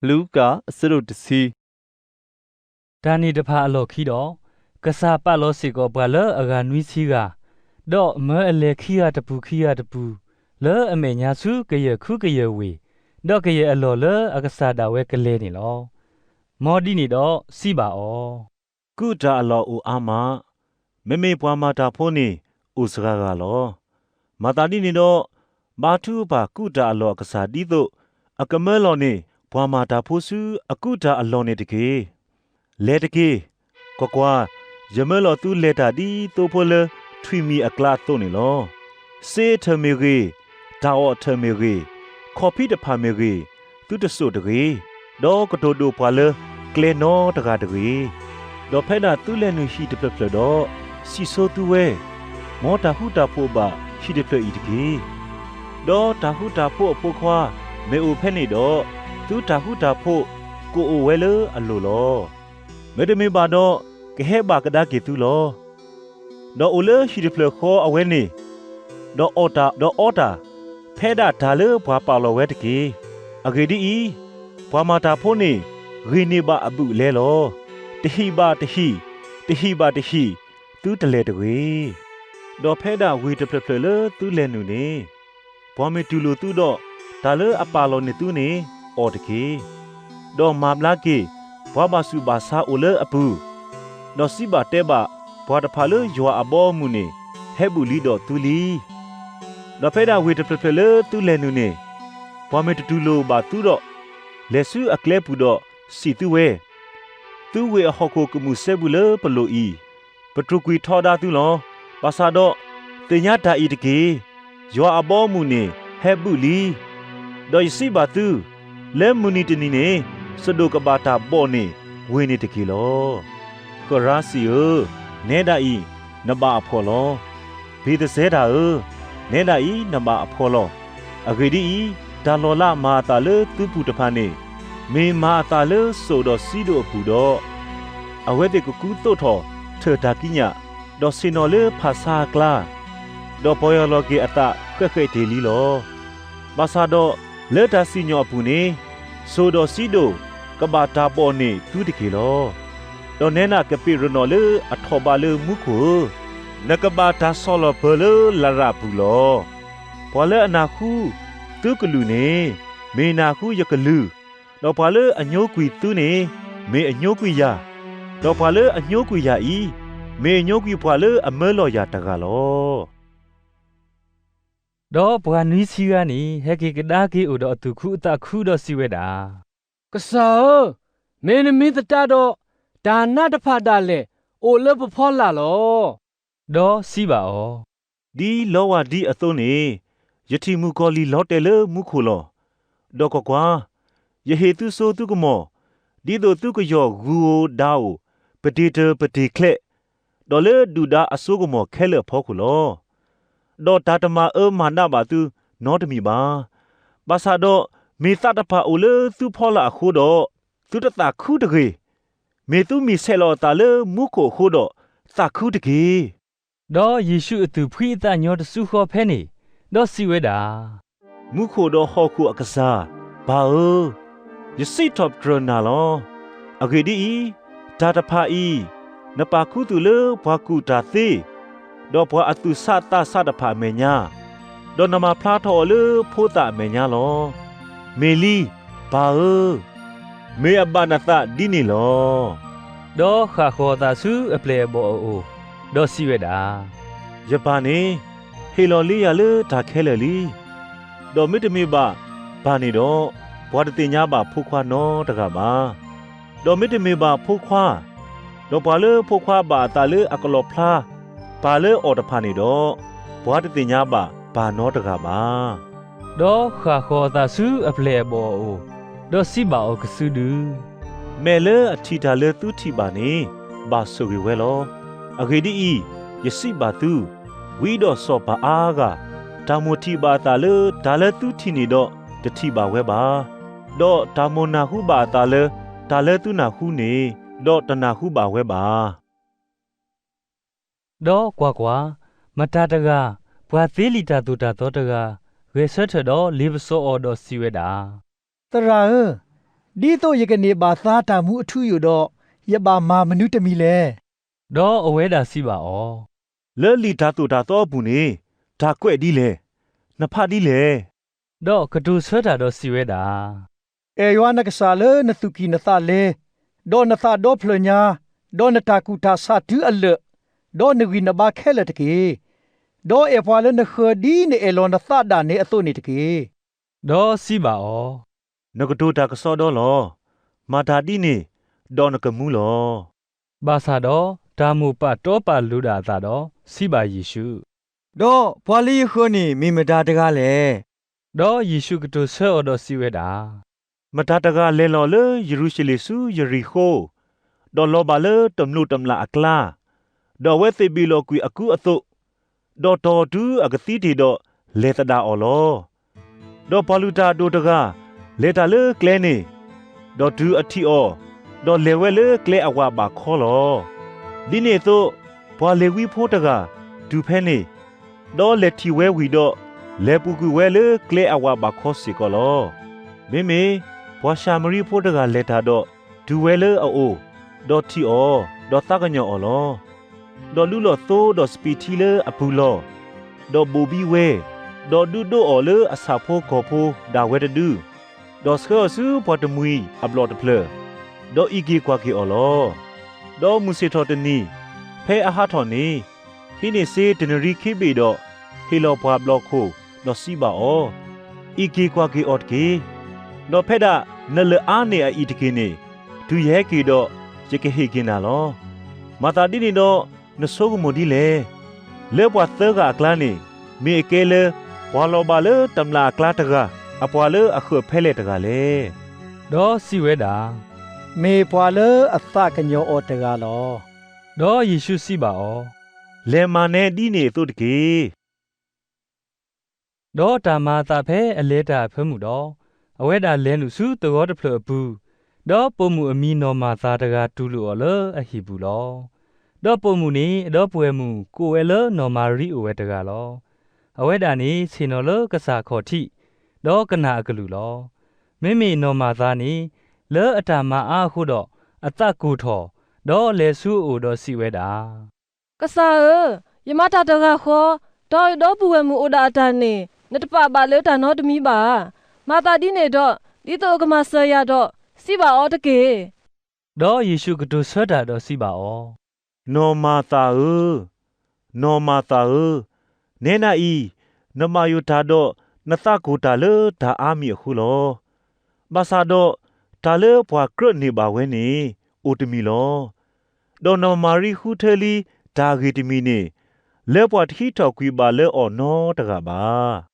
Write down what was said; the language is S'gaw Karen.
လူၤကၣ် အဆၢဒိၣ်တဆံ. တၢ်န့ၣ်တဖၣ်အလီၢ်ခံဒီး, ကစၢ်ပာ်လီၤစ့ၢ်ကီးပှၤလၢအဂၤနွံဆံဂၤ, ဒီးမၢအလဲၤခံဂၤတပူၤခံဂၤတပူၤ, လၢအမဲာ်ညါဆူကယဲၢ်ခူကယဲၢ်ဝ့ၢ်, ဒီးကယဲၢ်အလီၢ်လၢအကစၢ်ဒၣ်ဝဲကလဲၤန့ၣ်လီၤ. မ်ဒ်န့ၣ်ဒီးစံးဘၣ်အီၤ, ကူးတၢ်အလီၢ်အိၣ်အါမး, မ့မ့ၢ်ပှၤမၤတၢ်ဖိန့ၣ်အိၣ်စှၤဂၤလီၤ. မၤသးဒ်န့ၣ်ဒီး, ဘါထုကဖၣ်ကူးတၢ်အလီၢ်အကစၢ်ဒ်သိး အကမၢလီၤန့ၢ်ပှၤမၤတၢ်ဖိဆူအကူးတၢ်အလီၢ်န့ၣ်တက့ၢ်. လဲၤတက့ၢ်. ကွၢ်ကွၢ်, ယမၢလီၤသုလဲၤတၢ်ဒ်သိဖိလၢထွံၣ်မံၤအကျါအသိးန့ၣ်လီၤ. စ့အထၢၣ်မ့ၢ်ဂ့ၤ, တၢ်အီၣ်အထၢၣ်မ့ၢ်ဂ့ၤ, ခီၣ်ဖံးတဖၣ်မ့ၢ်ဂ့ၤ, သုတစိာ်တဂ့ၤ, ဒီးကတိၤဒိၣ်ပှၤလၢကျဲနီတဂၤတဂ့ၤ. ဒီးဖဲဒၣ်သုလဲၤနုာ်ဟံၣ်တဖျၢၣ်ဖျၢၣ်ဒီး, စံၣ်စိသုဝဲ, မ်တၢ်ဃူတၢ်ဖိးဘၣ်ဟံၣ်တဖျၢၣ်အံၤတက့ၢ်. ဒီးတၢ်ဃူတၢ်ဖိးအဖိခွါမ့ၢ်အိၣ်ဖဲန့ၣ်ဒီး, သုတၢ်ဃူတၢ်ဖိးကအိၣ်ဝဲလၢအလိၤလီၤ. မ့တမ့ၢ်ဘၣ်ဒီး, ကဟဲဘၣ်ကဒါက့ၤသုလီၤ. ဒီးအိၣ်လၢဟံၣ်တဖျၢၣ်ဃီအဝဲန့ၣ်, ဒီးအီၣ်တၢ်ဒီးအီတၢ်, ဖဲဒၣ်တၢ်လၢပှၤပာ်လီၤဝဲတက့ၢ်. အဂ့ၢ်ဒ်အံၤ, ပှၤမၤတၢ်ဖိန့ၣ်ဂ့ၤန့ၢ်ဘၣ်အဘူးအလဲလီၤ. တဟံၣ်ဘၣ်တဟံၣ်, တဟံၣ်ဘၣ်တဟံၣ်, သုတလဲၤတဂ့ၤ. ဒီးဖဲဒၣ်ဝ့ၢ်တဖျၢၣ်ဖျၢၣ်လၢသုလဲၤနုာ်န့ၣ်, ပှၤမ့ၢ်တူၢ်လိာ်သုဒီး, တၢ်လၢအပာ်လီၤန့ၢ်သုန့ၣ်အီၣ်တက့ၢ်. ဒီးမၤဘျါက့ၤပှၤဘၣ်ဆူးဘၣ်ဆါအိၣ်လၢအပူၤ, ဒီးစံးဘၣ်တဲဘၣ်ပှၤတဖၣ်လၢယွၤအဘီအမုၢ်န့ၣ်ဟဲဘူးလံဒီးသုလံ. ဒီးဖဲဒၣ်ဝ့ၢ်တဖျၢၣ်ဖျၢၣ်လၢသုလဲၤနုာ်န့ၣ်, ပှၤမ့ၢ်တတူၢ်လိာ်ဘၣ်သုဒီး, လဲၤဆူအကျဲပူၤဒီးစံးသုဝဲ, သုဝ့ၢ်အဟီၣ်ခိၣ်ကမူၣ်စဲဘူးလၢပလိၤအံၤ, ပတြူာ်ကွံာ်ထီဒါသုလီၤ. ဘၣ်ဆၣ်ဒီး, သ့ၣ်ညါတၢ်အံၤတက့ၢ်. ယွၤအဘီအမုၢ်န့ၣ်ဟဲဘူးလံ. ဒီးယစံးဘၣ်သု, လၢမုၢ်နံၤတနံၤန့ၣ်, စဒိၣ်ကဘၣ်တၢ်ဘီၣ်န့ၢ်ဝ့ၢ်န့ၣ်တက့ၢ်လီၤ. ဃရၤစံၣ်ဧၢ, နဲဒၣ်အံၤနဘၣ်အဖှီၣ်လီၤ. ဘ့းသစဲဒၤဧၢ, နဲဒၣ်အံၤနဘၣ်အဖှီၣ်လီၤ. အဂ့ၢ်ဒ်အံၤ, တၢ်လီၤလးမၤအသးလၢသုပူၤတဖၣ်န့ၣ်, မ့ၢ်မၤအသးလၢစိၣ်ဒီးစံဒိၣ်အပူၤဒီး, အဝဲသ့ၣ်ကကူသိးထီၣ်ထၢၣ်တၢ်ကံးညာ်, ဒီးဆ့ၣ်နီၤလၢဖၣ်ဆါအကျါ, ဒီးပီၢ်ယၢ်လီၤက့ၤအသးဃဲးဃဲးတ့ၢ်လံလီၤ. ဘၣ်ဆၣ်ဒီး, လၢတၢ်စံၣ်ညီၣ်အပူၤန့ၣ်, စိၣ်ဒီးစံဒိၣ်ကဘၣ်တၢ်ဘီၣ်န့ၢ်သုတက့ၢ်လီၤ. ဒီးနဲဒၣ်ကပ့းရနီၣ်လၢအထီၣ်ဘးလၢမူခိၣ်ဧၢ, နကဘၣ်တၢ်ဆီၣ်လီၤပၢၤလၢလရာ်ပူၤလီၤ. ပှၤလၢအနၢ်ဟူသုကလုၢ်န့ၣ်, မ့ၢ်နၢ်ဟူယကလုၢ်, ဒီးပှၤလၢအညိကွံာ်သုန့ၣ်, မ့ၢ်အညိကွံာ်ယၤ, ဒီးပှၤလၢအညိကွံာ်ယၤအံၤ, မ့ၢ်အညိကွံာ်ပှၤလၢအမၢလီၤယၤတဂၤလီၤ. ဒီးပှၤနွံဆံဂၤန့ၣ် ဟဲက့ၤကဒါက့ၤအိၣ်ဒီးအသူၣ်ခုအသးခုဒီးစံးဝဲဒၣ်, ကစၢ်ဧၢ, မ့ၢ်နမ့ၢ်သတးဒီး, တၢ်နးတဖၣ်ဒၣ်လဲာ်အိၣ်လၢပဖီလာ်လီၤ. ဒီးစံးဘၣ်အီၤ, ဒ်လီဝၢ်ဒံအသိးန့ၣ်, ယထံၣ်မုၣ်ကီၤလံၢ်လီၤတဲာ်လၢမူခိၣ်လီၤ. ဒီးကွၢ်ကွၢ်, ယဟ့ၣ်သုစိသုကမီၤ, ဒ်သိးသုကယီၢ်ဂုၢ်ဧိၤဒါဧိၤ, ပတ့ၤတၢၤပတ့ၤချဲး, ဒီးလၢဒုၣ်ဒါအစိကမီၤခဲလၢာ်အဖီခိၣ်လီၤ. ဒီးတၢ်တမၤအၢမၤနးဘၣ်သုနီတမံၤဘၣ်. ဘၣ်ဆၣ်ဒီး, မ့ၢ်သးတဖၣ်အိၣ်လၢသုဖီလာ်အဃိဒီး, သုတသးခုတဂ့ၤ. မ့ၢ်သုမံၤဆဲးလီၤအသးလၢမူခိၣ်အဃိဒီး, သးခုတက့ၢ်. ဒီးယ့ၣ်ၡူးအသူၣ်ဖှံအသးညီတစုဃီဖဲန့ၣ်, ဒီးစံးဝဲဒၣ်, မူခိၣ်ဒီးဟီၣ်ခိၣ်အကစၢ်, ပၢ်ဧၢ, ယစံးထီၣ်ပတြၢၤနၤလီၤ. အဂ့ၢ်ဒ်အံၤ, တၢ်တဖၣ်အံၤ, နပာ်ခူသူၣ်လၢပှၤကူၣ်တၢ်သ့, ဒီးပှၤအသူၣ်ဆးသးဆးတဖၣ်အမဲာ်ညါ, ဒီးနမၤဖျါထီၣ်အီၤလၢဖိသၣ်အမဲာ်ညါလီၤ. မ့ၢ်လံ, ပၢ်ဧၢ, မ့ၢ်အဘၣ်နသးဒ်န့ၣ်လီၤ. ဒီးဃၣ်ဃီၤအသးဆူအပျဲၢ်အဘီၣ်အအိၣ်, ဒီးစံးဝဲဒၣ်, ယပၢ်န့ၣ်, ဟ့ၣ်လီၤလံယၤလၢတၢ်ခဲလၢာ်လံ. ဒီးမ့တမ့ၢ်ဘၣ်ပၢ်န့ၣ်ဒီး, ပှၤတသ့ၣ်ညါဘၣ်ဖိခွါနီတဂၤဘၣ်. ဒီးမ့တမ့ၢ်ဘၣ်ဖိခွါ, ဒီးပှၤလၢဖိခွါဘၣ်အသးလၢအကလီၣ်ဖျါပၢ်လၢအီၣ်တဖၣ်န့ၣ်ဒီး, ပှၤတသ့ၣ်ညါဘၣ်ပၢ်နီတဂၤဘၣ်. ဒီးဃၣ်ဃီၤအသးဆူအပျဲၢ်အဘီၣ်အအိၣ်, ဒီးစံးဘၣ်အီၤကစုဒု, မဲာ်လၢအထံၣ်တၢ်လၢသုထံၣ်ဘၣ်န့ၣ်, ဘၣ်ဆိၣ်ဂ့ၤဝဲလီၤ. အဂ့ၢ်ဒ်အံၤ, ယစံးဘၣ်သု, ဝံဒီးစီၤပၤအါဂၤ, တၢ်မိၣ်ထံၣ်ဘၣ်အသးလၢတၢ်လၢသုထံၣ်န့ၣ်ဒီး, တထံၣ်ဘၣ်ဝဲဘၣ်. ဒီးတၢ်မိၣ်နၢ်ဟူဘၣ်အသးလၢတၢ်လၢသုနၢ်ဟူန့ၣ်, ဒီးတနၢ်ဟူဘၣ်ဝဲဘၣ်. ဒီးကွၢ်ကွၢ်, မတၤတဂၤ, ပှၤသ့လံာ်တၢ်သိၣ်တၢ်သီတဂၤ, ဂဲၤဆၢထၢၣ်ဒီးလ့ပစီအီၤဒီးစံးဝဲဒၣ်, သရၣ်ဧၢ, ဒ်သိးယကန့ၢ်ဘၣ်သါတၢ်မူအထူအယိာ်ဒီး, ယဘၣ်မၤမနုၤတမံၤလဲၣ်. ဒီးအဝဲဒၣ်စံးဘၣ်အီၤ, လၢလံာ်တၢ်သိၣ်တၢ်သီအပူၤန့ၣ်, တၢ်ကွဲးဒ်လဲၣ်, နဖးဒ်လဲၣ်. ဒီးကတိၤဆၢတၢ်ဒီးစံးဝဲဒၣ်, အဲၣ်ယွၤနကစၢ်လၢနသူၣ်ကံၢ်နသးလဲ, ဒီးနသးဒီဖျၢၣ်ညါ, ဒီးနတၢ်ကူၣ်တၢ်ဆးတုၤအလၢာ်, ဒီးနဂံၢ်နဘါခဲလၢာ်တက့ၢ်. ဒီးအဲၣ်ပှၤလၢနဃၢၤဒ်နအဲၣ်လီၤနသးဒၣ်နဲအသိးန့ၣ်တက့ၢ်. ဒီးစံးဘၣ်အီၤ, နကတိၤတၢ်ကစီဒီလီၤ. မၤတၢ်ဒ်န့ၣ်, ဒီးနကမူလီၤ. ဘၣ်ဆၣ်ဒီးတၢ်မိၣ်ပာ်တီပာ်လိၤဒၣ်အသးဒီး စံးဘၣ်ယ့ၣ်ၡူး, ဒီးပှၤလၢယဃၢၤန့ၣ်မ့ၢ်မတၤတဂၤလဲၣ်. ဒီးယ့ၣ်ၡူးကတိၤဆၢအီၤဒီးစံးဝဲဒၣ်, မတၤတဂၤလဲၤလီၤလၢယရူၤၡလ့ၣ်ဆူယရံၤဃိၣ်, ဒီးလီၤဘၣ်လၢတမျိးတမျာ်အကျါ, ဒီးအဝဲသ့ၣ်ဘ့ၣ်လီၤကွံာ်အကူအသိး, ဒီးတီၤတုၤအကသံတ့ၢ်ဒီးလဲၤသဒၣ်အီၤလီၤ. ဒီးပှၤလုၢ်တၢ်အဒိၣ်တဂၤလဲၤတၢ်လၢကျဲန့ၣ်, ဒီးတုၤအထံၣ်အီၤ, ဒီးလဲၤဝဲလၢကျဲအဝးဘးခီလီၤ. ဒ်န့ၣ်အသိး, ပှၤလ့ၤဝံဖိတဂၤတုၤဖဲန့ၣ်, ဒီးလဲၤထံၣ်ဝဲဝံၤဒီး, လဲၤပူၤကွံာ်ဝဲလၢကျဲအဝးဘးခီစ့ၢ်ကီးလီၤ. မ့မ့ၢ်ပှၤၡၤမရံဖိတဂၤလဲၤတၢ်ဒီးတုၤဝဲလၢအအိၣ်, ဒီးထံၣ်အီၤ, ဒီးသးကညီၤအီၤလီၤ. ဒီးလုၢ်လီၤသိဒီးစပံးထံလၢအပူၤလီၢ်, ဒီးဘိၣ်ဘံဝဲ, ဒီးဒုးဒိးအီၤလၢအဆၣ်ဖိကီၢ်ဖိဒၣ်ဝဲတဒု, ဒီးဆှၢအီၤဆူပှၤတမှံၤအဘျီၣ်တဖျၢၣ်, ဒီးအံးက့ၤကွၢ်က့ၤအီၤလီၤ. ဒီးမုၢ်ဆ့ၣ်ထီၣ်တနံၤ, ဖဲအဟးထီၣ်န့ၣ်, ဟံးန့ၢ်စ့တနရံခ့ဘ့ၣ်ဒီး, ဟ့ၣ်လီၤပှၤဘျီၣ်ခိၣ်, ဒီးစံးဘၣ်အီၤ, အံးက့ၤကွၢ်က့ၤအီၤတက့ၢ်. ဒီးဖဲဒၣ်နလၢာ်အါန့ၢ်အအံၤတက့ၢ်န့ၣ်, တုၤယဟဲက့ၤဒီး, ယကဟ့ၣ်က့ၤနၤလီၤ. မၤသးဒ်န့ၣ်ဒီး, နဆိကမိၣ်ဒ်လဲၣ်. လၢပှၤသၢဂၤအကျါန့ၣ်, မ့ၢ်အကဲလၢပှၤလီၤဘၣ်လၢတမျာ်အကျါတဂၤ အပှၤလၢအဃၢၤဖဲလဲၣ်တဂၤလဲၣ်. ဒီးစံးဝဲဒၣ်, မ့ၢ်ပှၤလၢအသးကညီၤအီၤတဂၤလီၤ. ဒီးယ့ၣ်ၡူးစံးဘၣ်အီၤ, လဲၤမၤနဲဒ်န့ၣ်အသိးတက့ၢ်. ဒီးတၢ်မၤအသးဖဲအလဲၤတၢ်အဖၢမုၢ်ဒီး, အဝဲဒၣ်လဲၤနုာ်ဆူသဝီတဖျၢၣ်အပူၤ, ဒီးပိာ်မုၣ်အမံၤနီၢ်မၤသၤတဂၤတူၢ်လိာ်အီၤလၢအဟံၣ်ပူၤလီၤ. ဒီးပိာ်မုၣ်န့ၣ်အဒီပုၢ်ဝဲၢ်မုၣ်ကိးဝဲလၢနီၢ်မၤရံအိၣ်ဝဲတဂၤလီၤ. အဝဲဒၣ်န့ၣ်ဆ့ၣ်နီၤလၢကစၢ်ခီၣ်ထံး, ဒီးကနၣ်အကလုၢ်လီၤ. မ့မ့ၢ်နီၢ်မၤသၤန့ၣ်, လၢအတၢ်မၤအါအဃိဒီး, အသးကိၢ်ထီၣ်, ဒီးလဲၤဆူအအိၣ်ဒီးစံးဝဲဒၣ်, ကစၢ်ဧၢ, ယမၤတၢ်တဂၤဃီ, ဒီးယဒီပုၢ်ဝဲၢ်မုၣ်အိၣ်ဒၣ်အတၢ်န့ၣ်, နတပာ်ဘၣ်လၢတၢ်နီတမံၤဘၣ်ဧါ. မၤသးဒ်န့ၣ်ဒီး, ဒ်သိးအကမၤစၢၤယၤဒီး, စံးဘၣ်အီၤတက့ၢ်. ဒီးယ့ၣ်ၡူးကတိၤဆၢတၢ်ဒီးစံးဘၣ်အီၤ, နီၢ်မၤသၤဧၢ, နီၢ်မၤသၤဧၢ, နဲဒၣ်အံၤ, နဘၣ်ယိၣ်တၢ်ဒီးနသးကိၢ်တၢ်လၢတၢ်အါမံၤအဃိလီၤ. ဘၣ်ဆၣ်ဒီး, တၢ်လၢပှၤကြၢးန့ၢ်ဘၣ်ဝဲန့ၣ်, အိၣ်တမံၤလီၤ. ဒီးနီၢ်မၤရံဃုထၢလံတၢ်အဂ့ၢ်တမံၤန့ၣ်, လၢပှၤတဟံးထီၣ်ကွံာ်ဘၣ်လၢအီၤနီတဂၤဘၣ်.